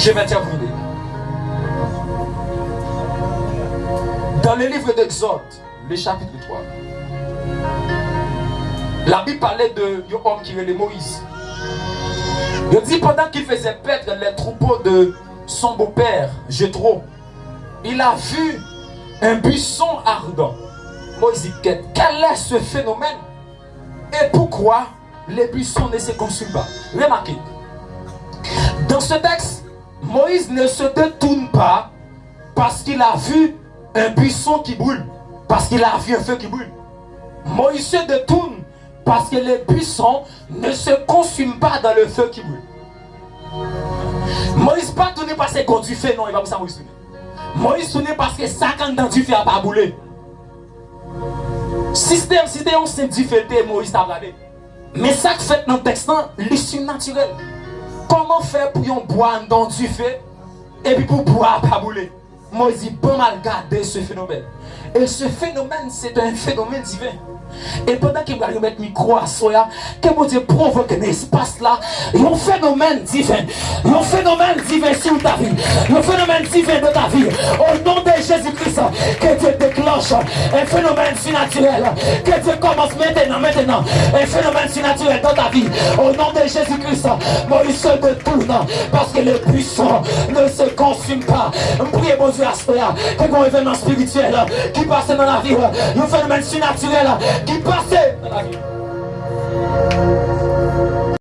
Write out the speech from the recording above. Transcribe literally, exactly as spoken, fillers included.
Je vais terminer. Dans le livre d'Exode, le chapitre trois, la Bible parlait de un homme qui relait Moïse. Il dit, pendant qu'il faisait paître les troupeaux de son beau-père, Jethro, il a vu un buisson ardent. Moïse dit, quel est ce phénomène? Et pourquoi les buissons ne se consument pas? Remarquez, dans ce texte, Moïse ne se détourne pas parce qu'il a vu un buisson qui brûle, parce qu'il a vu un feu qui brûle. Moïse se détourne parce que les buissons ne se consument pas dans le feu qui brûle. Moyiz pa tounen paske gon dife, non, e pa pou sa Moyiz tounen. Moyiz tounen paske sa k anndan dife a pa boule. Si se te, si se te yon senp dife l te ye, Moyiz ta prale. Men sa k fèt nan tèks lan, li sinatirèl. Kòman fè pou yon bwa anndan yon dife, epi pou bwa a pa boule? Moyiz di, ban m al gade ce phénomène. Et ce phénomène, c'est un phénomène divin. E pandan ke m pral remèt mikwo a aswè a, ke Bondye pwovoke nan espas la yon fenomèn diven. Yon fenomèn diven sur ta vie. Yon fenomèn diven dans ta vie. Au nom de Jésus-Christ, que Dieu déclenche un phénomène surnaturel. Que Dieu commence maintenant, maintenant, un phénomène surnaturel dans ta vie. Au nom de Jésus-Christ, Moïse se détourne parce que le buisson ne se consume pas. M priye Bondye aswè a, ke gon evènman espirityèl ki pase nan lavi w, yon fenomèn sinatirèl ki pase nan lavi w.